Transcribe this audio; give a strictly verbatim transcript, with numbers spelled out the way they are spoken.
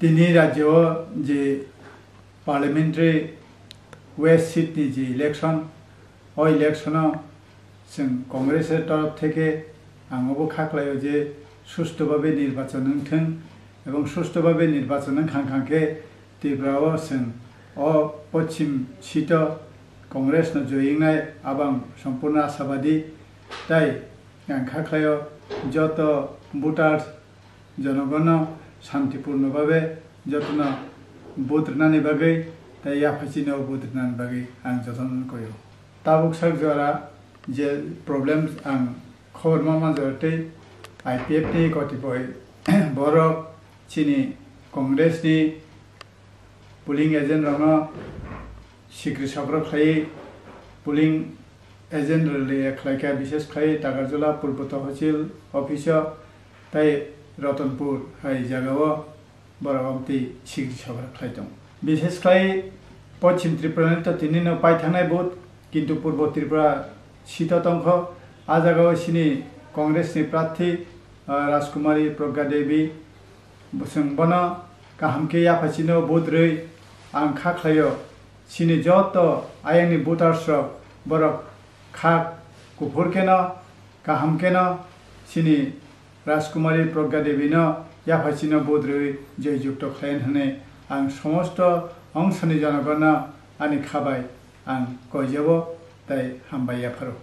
Tini rajyo o je parliamentary west seat ni je election, o election o chwng Congress ni torof theke ang obo kha khlaio je susto babe nirbachon wngthwng, ebong susto babe nirbachon wngkha khe Tripura o chwng o pochim seat o Congress no joyingnai, abang sompurno asabadi. Tai ang kha khlaio joto voters jonogono shantipurno babe jotono vote rwnani bagwi tai yaphachino vote rwnani bagwi ang jotono koyo. Tabuk sak jora je problems ang khobor ma manjora tei I P F ni kotipoi borok chini Congress ni polling agent rokno sikri sokro khlai polling agent rwliya khlaikha, bishes khlai Takarjula Purbo Tohosil office o tei Ratanpur hai jagao borok amtwi sikri sokro khlai tongo. Bishes khlai Pochim Tripura ni to tini no pai thangnai vote, kintu Purbo Tripura seat o tongkho, a jagao chini Congress ni prarthi, ah, Rajkumari Pragya Devi, bwswng bono kaham khe yaphachino vote rwi ang kha khlaio. Chini joto ayangni voters rok borok kha kuphur kheno, kaham kheno chini Rajkumari Pragya Devi no yaphachino vote rwi joy jukto khlayan hwnwi ang somosto ongsoni jonogono ani khabai ang koijabo tei hambai yapharo.